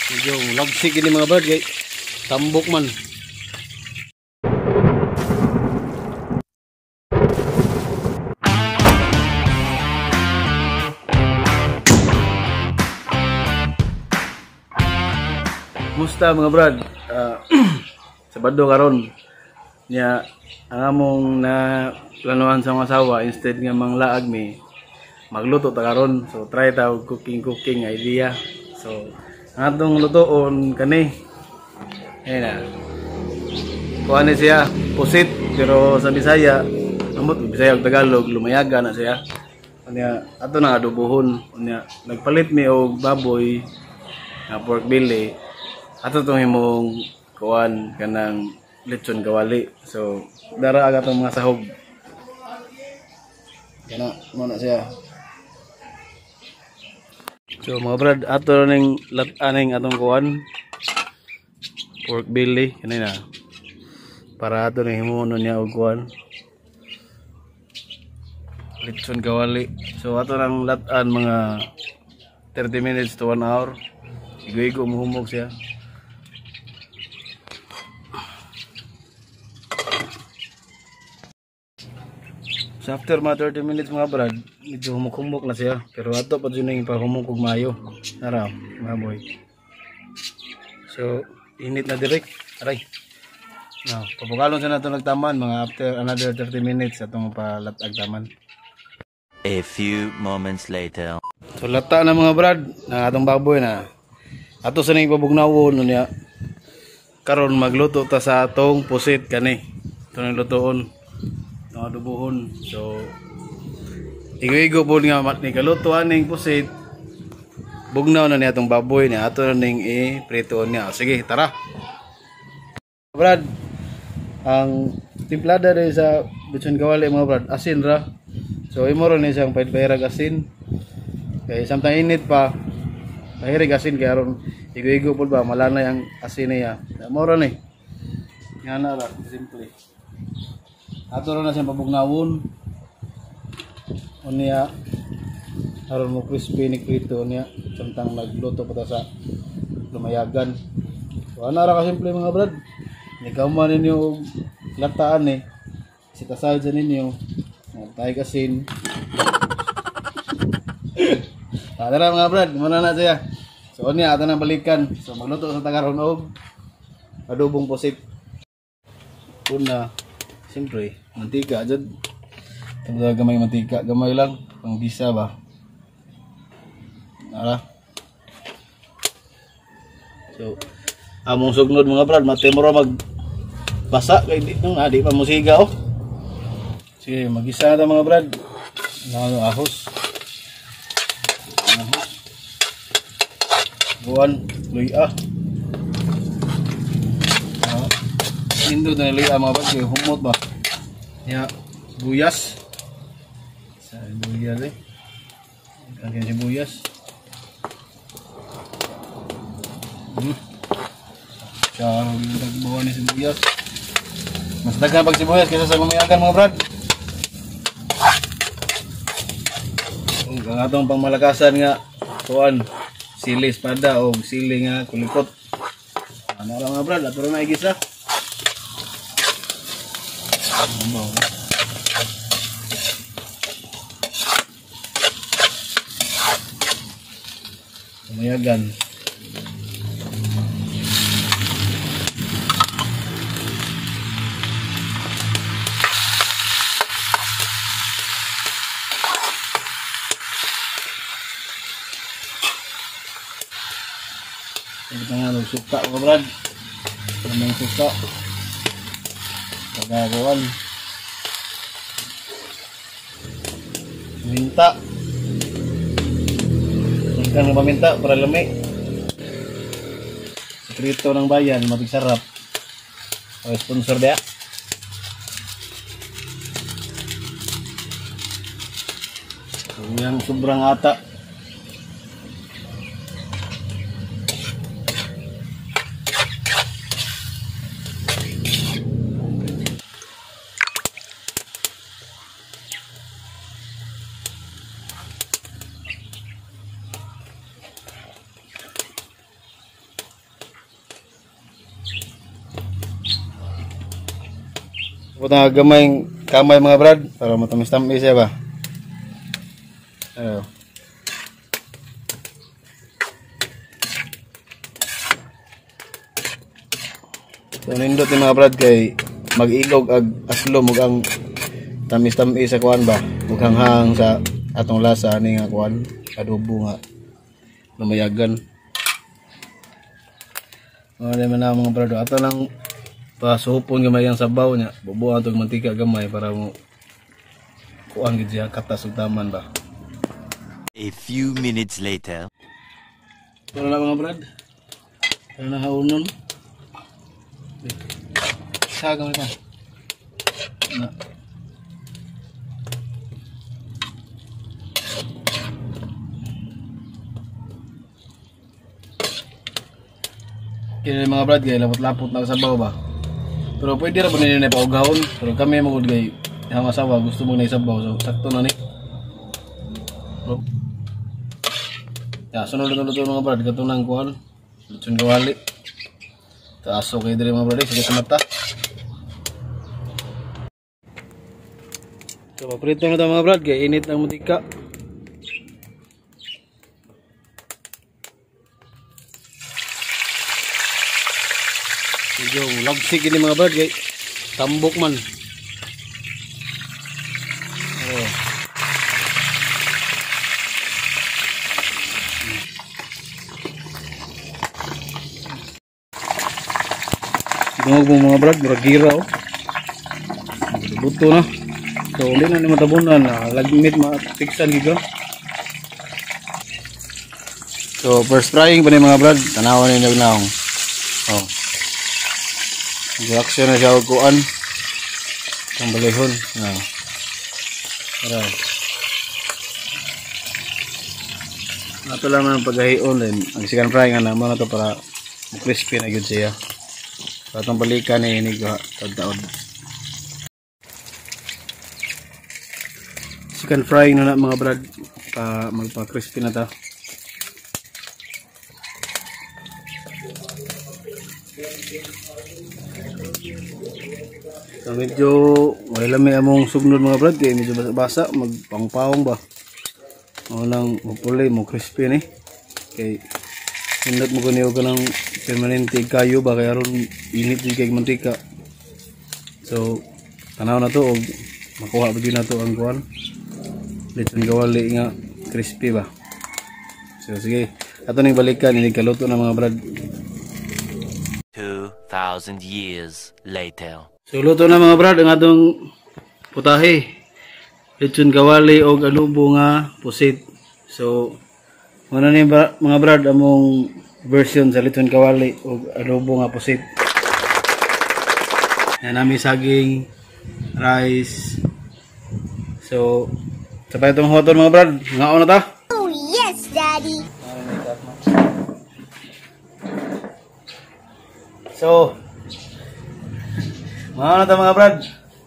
Medyo lagsik ini mga brad kay tambok man. Musta mga brad? Sabado karon nya ang among na planuhan sa mga asawa, instead nga manglaag mi, magluto ta karon. So try ta og cooking idea. So ang atong lutoon kani, ayun na, kuha ni siya pusit, pero sa Bisaya, amot Bisaya ug Tagalog, lumayaga na siya. Unya ato na adobohon. Unya nagpalit mi og baboy nga pork belly, ato tong himong kuan kanang lechon kawali. So dara ang atong mga sahog. Kana mo na siya. So mga brad, ato ning lat-aning atong kuan pork belly kanina, para ato ning himuon niya og kuan lechon kawali. So ato nang lat-an mga 30 minutes to 1 hour. Igo-igo muhumog siya. So after mga 30 minutes mga brad, medyo humok-humok na siya. Pero ato pa dyan yung pahumok og mayo. Tara, mga boy. So init na direct. Aray. Now, pabukalon sa nato nagtaman mga after another 30 minutes atong palatag taman. A few moments later. So lata na mga brad, na atong baboy na. Ato sa ning pabugnawon niya. Karon magluto ta sa atong pusit kani. Ito nang lutoon, itong adobohon. So igo-igo po nga ni kaluto aning pusit, bugnaw na niya atong baboy niya. Ato na ning i-prito niya. Sige, tara. Brad, ang timplada rin sa lechon kawali mga brad, asin ra. So imo ra ni siyang pahirag asin. Kay samtang init pa, pahirig asin kay aron igo-igo po ba malanay ang asin niya. Mao ra ni. Nga na ra, simple. Ato ra na siyang pabugnawon. Unya aron mo crispy ni prito niya samtang nagluto pa ta sa lumayagan. So ana ra ka simple mga brad. Nikaw man ninyo og lataan eh. Sit aside sa ninyo. Tayo asin. Tara mga brad, muna na siya. So niya ato nang balikan. So magluto sa tagaron og adobong pusit. Una, siyempre, mantika jud. Tungod gamay mantika, gamay lang panggisa ba. Ara. So among sugnod mga brad, matimro mag basa kay di nung di pa musiga oh. Sige, magisa na mga brad. Ano ahos. Ahos. Buwan, luya. Indo na luya mga brad, kay humot ba. Ya, sibuyas. Sa sibuyas eh. Ang sibuyas. Charo yung tagbawa ni sibuyas. Mas daghan pag sibuyas kaysa sa lumayagan mga brad. Ang atong pangmalakasan nga kuan sili espada o sili nga kulikot. Ano lang mga brad, ato na igisa. Lumayagan. Ito nga, suka mga brad. Anong suka? Pagagawan. Paminta. Pagka ng paminta para lami. Sekreto ng bayan, mabigsarap. O sponsor dia. So, yung sobrang ata. Butang gamay kamay mga brad para matamis-tamis siya ba. Ayo. So nindot ni mga brad kay mag-ilog ag aslom ug ang tamis-tamis sa kuan ba, ug hanghang sa atong lasa ani nga kuan adobo nga lumayagan. Mga naman na mga brad, ato lang pasuhupon gamay ang sabaw niya, bubuan tog mantika gamay para mo kuan gid siya katas ug taman ba. A few minutes later. Ito na mga brad. Ano na haunon? Sa gamay pa. Na. Kini mga brad kay lapot-lapot na sabaw ba. Pero pwede ra po ninyo na paugahon. Pero kami magud kay ang asawa gusto mo na isabaw, so sakto na ni. Ya, sunod na luto mga brad, katong nang kuan. Lechon kawali. Taas okay diri mga brad, sige sa mata. So paprito na ta mga brad kay init ang mantika. Medyo lagsik ini mga brad kay tambok man. Oh. Dungog mo mga brad, murag gira oh. Buto na. So hindi na ni matabunan na lagmit matiksan gid. So first frying pa ni mga brad, tanawan ni nagnahong. Oh. Reaction na siya og kuan. Ang balihon. Ah. Tara. Ato lang ang paghahion din. Ang second frying ana mo na to para crispy na gyud siya. Atong balikan ni ini taod. Second frying na mga brad, pa magpa-crispy na ta. So medyo wala may among sugnod mga brad kay medyo basa-basa, magpangpawong ba. Mao lang mupuli mo crispy ni. Kay hindot mo kaniyo ka ng permanente kayo ba kay aron init jud kay mantika. So tanaw na to og makuha ba gyud na to ang kuan. Lechon kawali nga crispy ba. So sige, ato ning balikan ini kaluto na mga brad. 2000 years later. So luto na mga brad ang atong putahe. Lechon kawali og adobo nga pusit. So muna ni mga brad among version sa lechon kawali og adobo nga pusit. Yan nami saging, rice. So sabay itong hoton mga brad. Ngaon na ta? Oh yes, daddy. So mga na ta mga brad,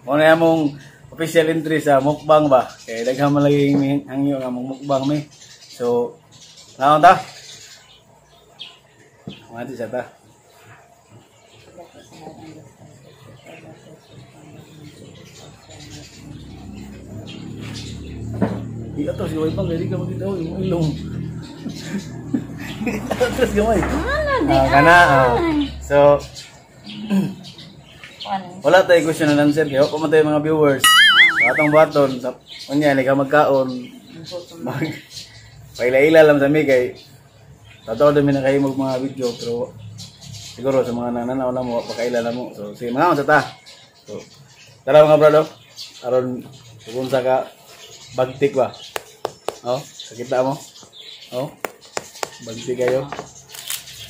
muna among official entry sa mukbang ba. Kaya daghan man lagi hangyo nga mong mukbang mi. So ngaon ta? Mati sa ta. Di ato si Wai bang dili ka makita imong ilong. Atos gamay. Kana. So wala tayo question and answer kaya pa man tayo mga viewers. Sa atong baton sa unya ni ka magkaon. Mag paila-ila lang sa mi kay totoo din mi nakahimog mga video pero siguro sa mga nananaw na mo pakaila na mo. So sige mga sa ta. So tara mga brado, aron kung sa ka bagtik ba. Oh, sakita mo. Oh. Bagtik kayo.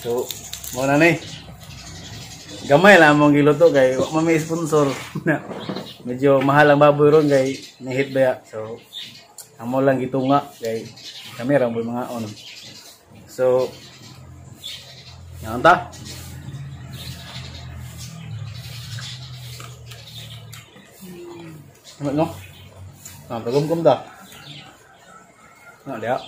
So mo na ni. Gamay lang among giluto kay wa may sponsor. Medyo mahal ang baboy ron kay nihit baya. So amo lang gitunga kay kami ra mo mga on. So yan ta. Ano no? Ah, pagumkum ta. Na dia.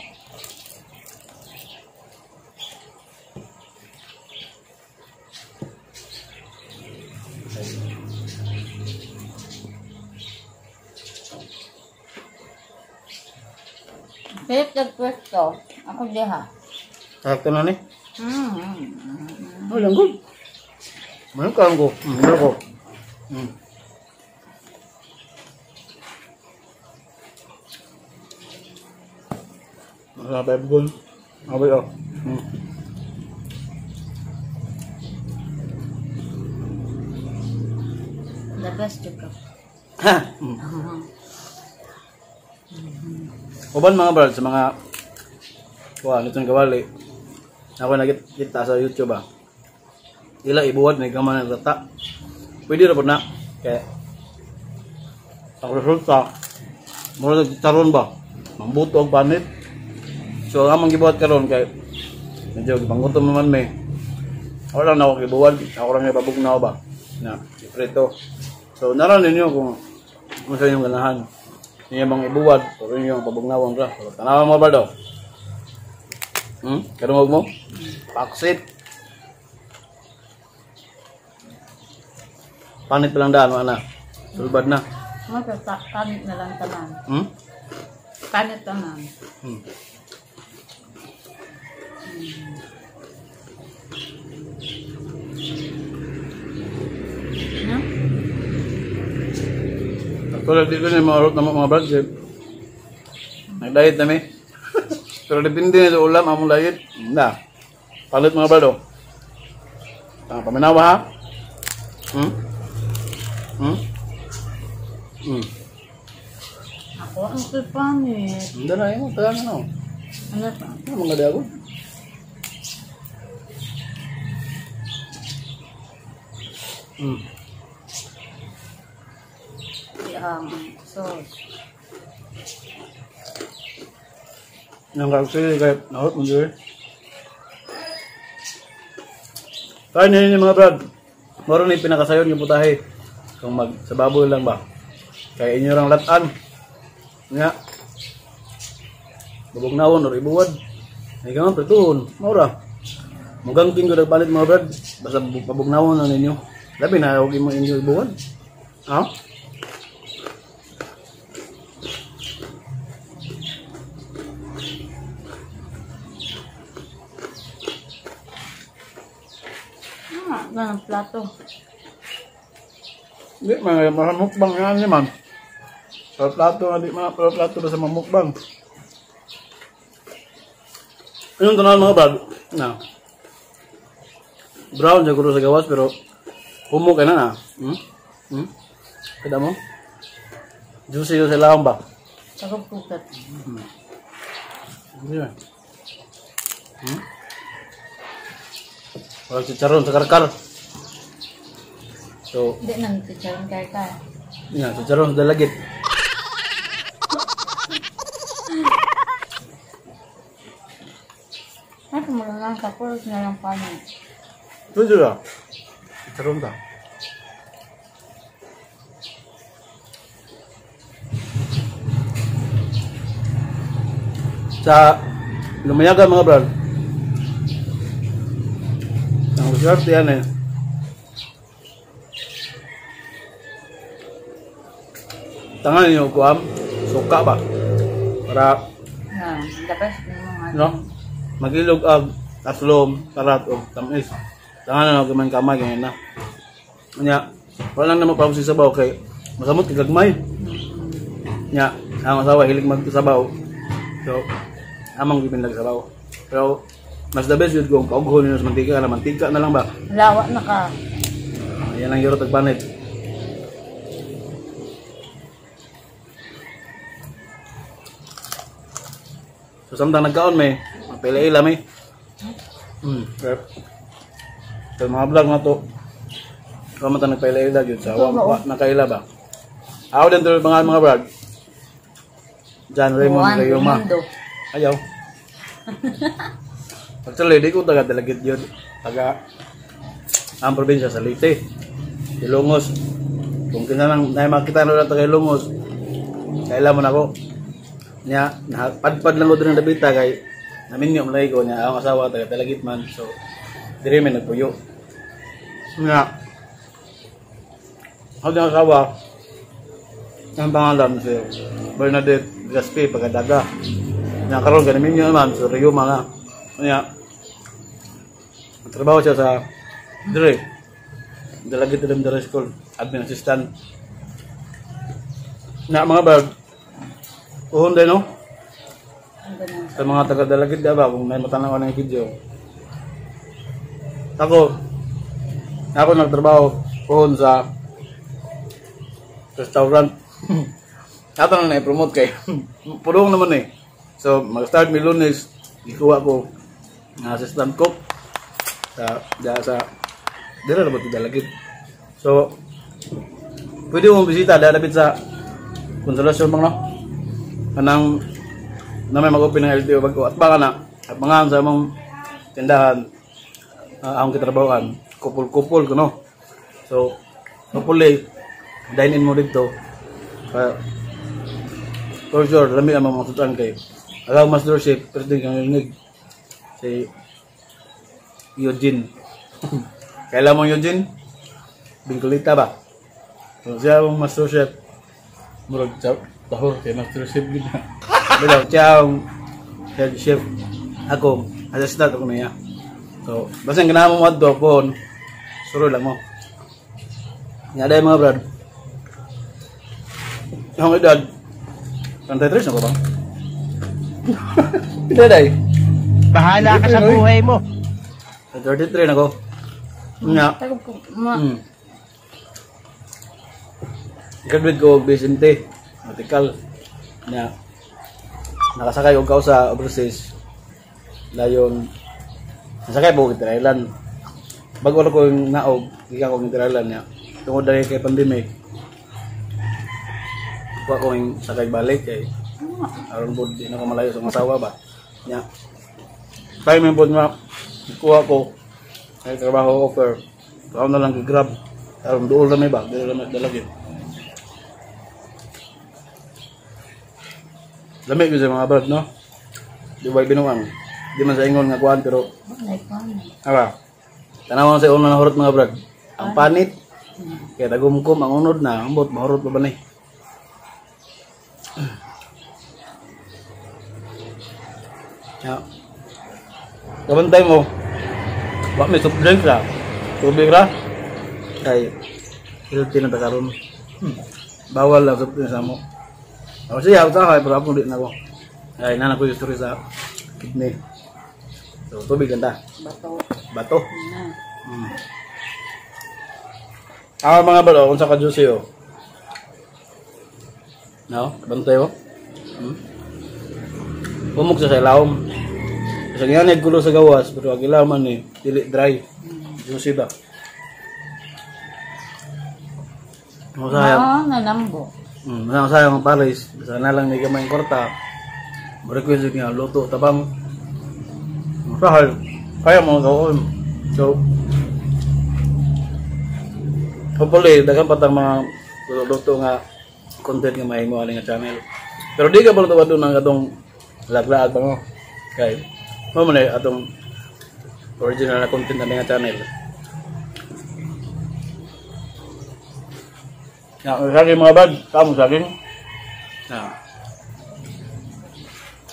Philip nagpwesto. Ako diha. Sakto na ni. Oh, lang good. Mayroon ka ko. Meron ko. Masarap ay bukol. Abay oh. The best jud ka. Ha. Uban mga brad sa mga kuha nitong kawali. Ako nakita sa YouTube ah. Ila ibuwad may gaman ng rata. Pwede ra pud na. Kaya ang resulta mura sa chicharon ba? Mambuto ang panit. So ang among gibuhat karon kay medyo gipangutom naman may. Ako lang na ako gibuwad, ako lang ipabugnaw ba. Na, iprito. So naran ninyo kung sa inyong ganahan. Inyo bang ibuwad o inyong pabugnawon ra. So, tanawa mo ba daw? Kadungog mo? Paksit. Panit pa lang daan, wala na. Sulbad na. Panit na lang tanan. Panit tanan. No? Actually, di ko na mga rot na mga brad. Nag-diet na mi. Pero depende na sa ulam, among diet. Na. Palit mga brad, oh. Paminawa ha? Ako ang panit. Hindi na, yun. Taga na, oh. Ano pa? Ano mga dago? Sauce. Yang kasi kaya nahot mo dyan. Kaya niyo mga brad. Moro ni pinakasayon yung putahe. Kung mag sa baboy lang ba. Kaya inyo rang latan. Nga. Babugnawon or ibuwad. Ay ka man prituhon. Mora. Mugang king ko nagpalit mga brad. Basta pabugnawon na ninyo. Labi na huwag mo inyo ibuwad. Ha? Ganang plato. Hindi, mga mukbang yan naman. Pero plato na di mga pero plato ba sa mamukbang. Yung tanan mga brad, na. Brown siguro sa gawas pero humo ka na na. Kita mo? Juicy yung sa ba? Sagop kukat. Yeah. Walang chicharon sa karkar. So, hindi nang chicharon karkar. Yeah, chicharon sa dalagit. Ay, kumulang lang sa puros na lang paano. Pwede ra. Chicharon ta. Sa lumayaga mga brad. Ang swerte yan eh. Tangan ninyo kuam, suka ba? Para the best mga no? Magilog ag taslom, tarat og tamis. Tangan na man kamay ganyan na. Nya, wala lang naman pa sa sabaw kay masamot kay gagmay. Nya, ang asawa hilig magsabaw. So, amang gipin lang sabaw. Pero mas the best yun kung paughon ninyo sa mantika na mantika na lang ba? Lawa na ka. Ayan ang yurot agpanit. So samtang nagkaon may, mapila-ila may. So mga vlog na to, kung man nagpaila-ila yun sa wa nakaila ba? Ako din tuloy mga vlog. John Raymond Rayoma. Ayaw. Actually, di ko taga Dalagit yun. Taga ang probinsya sa Leyte. Ilongos. Kung kinanang na makita na lang taga Ilongos, kailan mo na ako. Nya, napadpad lang ko doon ng Dabita kay naminyo malay ko niya akong asawa taga Dalagit man. So, diri may nagpuyo. Nya. Ako din asawa. Ang pangalan si Bernadette Gaspi Pagadaga. Nga karon kani minyo naman sa Rio mga. Nya trabaho siya sa dire. Dalagit Elementary School, admin assistant. Na mga bag uhon din no? Sa mga taga-Dalagit ba kung may matanaw ng video. Ako nagtrabaho pohon sa restaurant. Ato na na-promote kay pulong naman eh. So mag-start mi Lunes, gikuha ko nga assistant cook sa dira na ba ito Dalagit. So pwede mo bisita dalapit sa Konsolasyon bang no? Kanang na may mag-open ng LTO bago at baka na at mga sa among tindahan akong kitrabahoan kupol-kupol ko no. So hopefully dine in mo dito. For sure lami ang mga sutan kay agaw master chef president kang ngig si Eugene. Kailan mo Eugene? Bingkulita ba? So siya ang master chef murag tahor kay master chef gid na. Pero siya ang head chef. Ako, assistant ako niya. So, basta ganahan mo madto pohon, suro lang mo. Nga dahil mga brad. Ang edad, 33 na ko ba? Hindi dahil. Bahala ka sa buhay mo. 33 na ko. Nga. Graduate ko og BSMT, medical. Nga. Nakasakay og kausa overseas. Dayon nasakay po og Thailand. Bago ko yung naog, gikan ko og Thailand niya. Tungod dahil kay pandemic. Wa ko yung sakay balik kay aron pod di na ko malayo sa asawa ba. Nya. Time pod nga kuha ko ay trabaho offer. Ako na lang gi-grab. Aron duol ra may ba, dili ra may dalagin. Lami gyud sa mga brad no. Di ba binuang? Di man sa ingon nga kuan pero aba. Tanaw sa una na hurot mga brad. Ang panit. Kaya tagumkom ang unod na ambot mahurot pa ba ni. Ya. Kabantay mo. Wa may soft drink ra. Tubig ra. Kay healthy na ta karon. Bawal lang soft drink sa mo. Ako siya, usahay, pero ako di na ako. Ay, nana ko yung story sa kidney. So, tubig ganda. Bato. Bato? Mm. Ah, mga balo, kung sa ka-juicy, oh. No? Bantay, oh. Hmm? Pumok siya sa ilawom. Kasi nga naggulo sa gawas, pero ang ilaman eh, dili dry. Juicy ba? Masaya. Oo, nanambo. Masaya ang Paris. Sana lang may gamay kwarta. Request nga luto tabang. Masahal. Kaya mo gawin. So, hopefully, daghan pa tang mga luto nga content nga mahimo ani nga channel. Pero di ka pa luto doon ang atong laglaag pa mo. Kay mo man atong original na content ani nga channel. Ya, saging mga bad, kamu saging. Nah.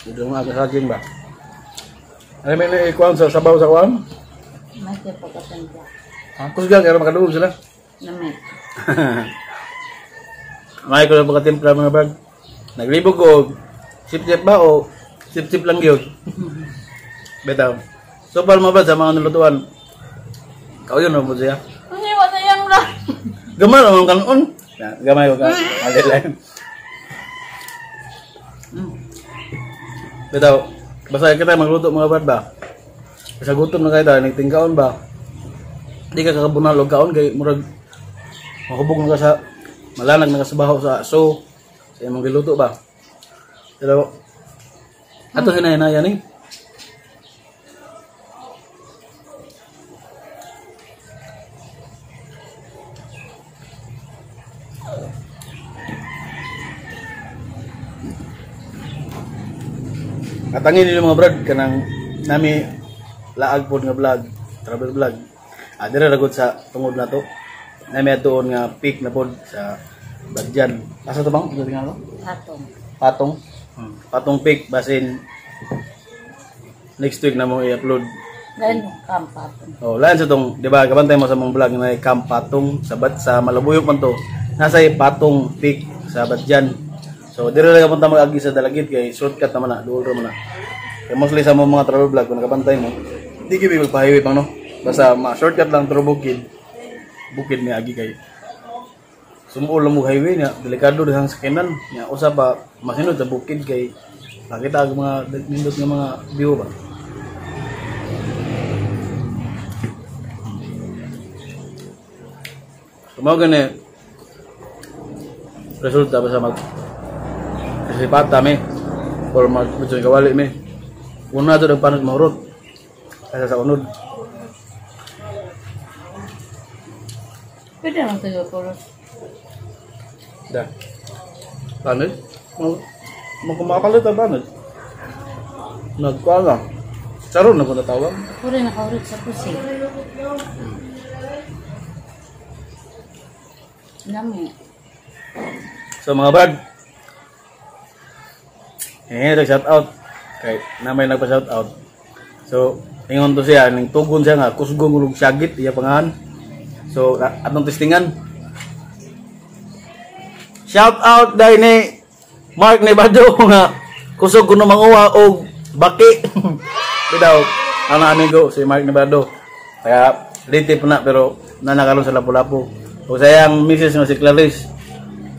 Dito nga saging ba? Ay may ikuan sa sabaw sa kuan? May pagkatanda. Ah, kusgan kaya makaduog sila. Namit. May ko lang pagkatimpla mga bad. Naglibog ko sip-sip ba o sip-sip lang gyud. Bitaw. So pal mga bad sa mga nulutuan. Kauyon mo siya. Hindi wala yang ra. Gamay ang kanon. Ya, gamay ko ka. Alay. Bitaw, basta kita magluto mga bad ba. Sa gutom na kayo tayo, nagtingkaon ba? Di ka kakabunal og kaon kay murag mahubog na ka sa malanag na ka sa baho sa aso sa imong giluto ba. Pero ato hinay-hinayan ni. Katangin nila mga brad kanang nami laag pod nga vlog, travel vlog. Dira ra gud sa tungod na to. Nami atuon nga peak na pod sa Badyan. Asa to bang? Asa to? Patong. Patong. Patong peak basin Next week na mo i-upload. Dahil camp patong. Oh, lain sa tong, di ba, kabantay mo sa mong vlog na Camp Patong sa bat sa Malabuyok man to. Nasa Patong Peak sa Batjan. So, dire lang punta mag-agi sa Dalagit kay shortcut naman na, duol ra man na. Kay mostly sa mga travel vlog kung nakabantay mo, di gyud magpa-highway pang no. Basta ma-shortcut lang through bukid. Bukid may agi kay sumuol lang mo highway niya, delikado dihang sakyanan. Nya usa pa masinod sa bukid kay nakita ang mga nindot nga mga view ba. Mao gani resulta basta mag kasipata mi or mag kawali mi. Una to nagpanod mahurot kaysa sa unod. Pwede naman tayo puros. Da. Panod? Magkumakalit ang panod. Nagkuha lang. Saron na ko natawag. Puro nakahurot sa pusi. Lami. So mga brad, nag-shout out. Kay na may nagpa-shout out. So, ingon to siya, ning tugon siya nga kusgong ug syagit iya pangahan. So, atong testingan. Shout out dai ni Mark Nevado nga kusog kuno manguha og baki. Bidaw, ang amigo si Mark Nevado. Kaya late pa na pero nanakaroon sa Lapu-Lapu. O sayang misis nga si Clarice.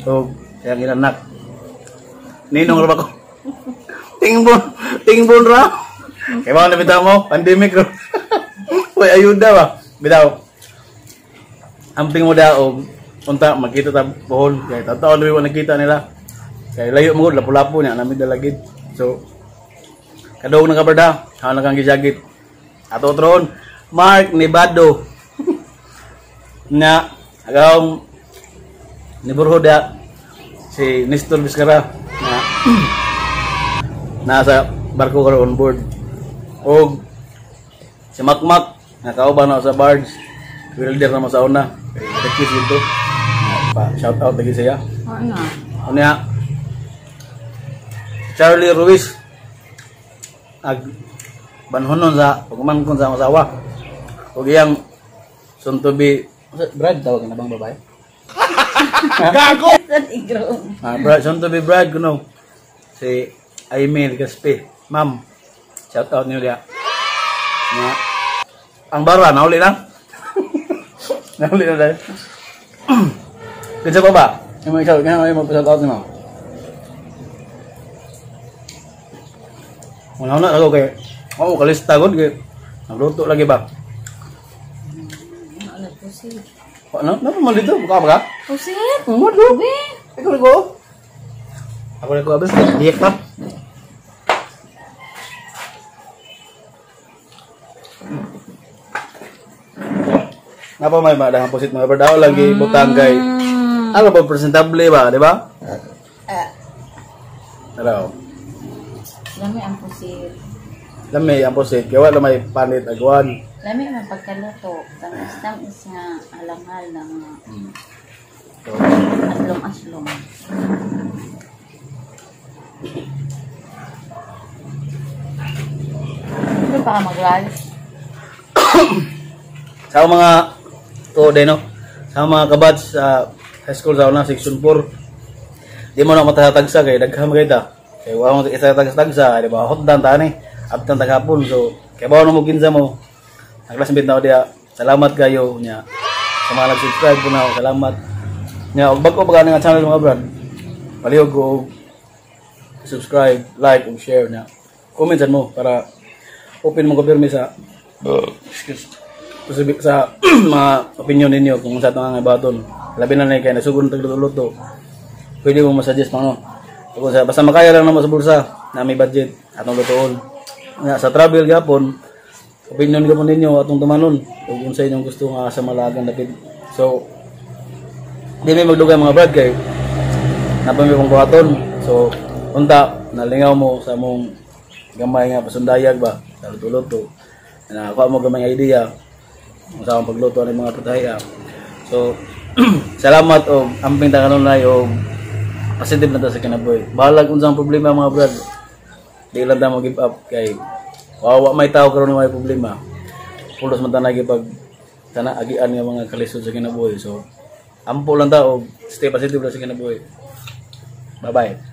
O sayang inanak. Ninong ra ba ko? Tingbon ra. Kay mao na bitaw mo, pandemic ro. Uy, ayuda ba? Bitaw. Amping mo da og unta magkita ta Bohol kay tataon na wa nakita nila. Kay layo mo gud Lapu-Lapu niya nami Dalagit. So kadong na kabarda, ha na kang gisagit. Ato tron Mark Nevado. Na agawng ni Burhoda si Nestor Vizcarra na nasa barko karon on board. Og si Makmak nakauban na sa barge, welder na mo sa una. Request dito. Pa shout out lagi siya. Ano? Unya Charlie Ruiz ag banhonon sa pagumangkon sa asawa. Og iyang soon to be bride tawag na bang babae? Gago! Igro. Bride, soon to be bride kuno. Si Aimee Gaspi. Ma'am, shout out niyo diya. Nga. Ang bara nauli na. Nauli na dahil. Kinsa pa ba? Yung mga shout, kaya mo shout out ni ma'am. Una na ako kay oo kalista gud kay nagluto lagi ba? Ano pusit? Ano? Napa man dito? Buka ba ka? Pusit? Mo do. Ikaw ko. Ako na ko abis. Diyak pa. Napa may madahang pusit mga brad. Ako lagi butang kay ano ba presentable ba, di ba? Hello. Lami ang pusit. Lami ang pusit. Kaya wala may panit agwan. Lami ang pagkaluto. Tamis-tamis nga alangal na nga So, aslong-aslong. Hindi pa ka mag-rice? Sa mga to din no. Sa mga kabatch sa high school sa una section 4. Di mo na matatagsa kay daghan man kay ta. Kay wa mo isa tagsa, di ba? Hotdan ta ni. Abtan taghapon so kay bawo na mo kinsa mo. Ang classmate na diya. Salamat kayo nya. Sa mga nag-subscribe po na ako, salamat. Nya og bag-o pa nga channel mga brad. Palihog og subscribe, like ug share nya. Comment sad mo para open mo ko pirmi sa excuse sa mga opinion ninyo kung sa itong nga baton. Labi na kay nasugod ng tagluto. Pwede mo masuggest pang no. Kung sa basta makaya lang naman sa bulsa na may budget atong lutoon. Nga sa travel gyapon, opinion gyapon ninyo atong tumanon ug unsa inyong gusto nga sa malagang dapit. So di may magdugay mga brad kay napa may pang buhaton. So unta nalingaw mo sa mong gamay nga pasundayag ba sa luto-luto. Nakakuha mo gamay nga idea sa akong pagluto ng mga putahe. So salamat og amping ta kanunay og positive na ta sa kinabuhi. Bahalag unsang problema mga brad. Di lang ta mo give up kay Wa may tao karon nga may problema. Pulos man tanay pag kana agian nga mga kalisod sa kinabuhi. So ampo lang ta og stay positive lang sa kinabuhi. Bye bye.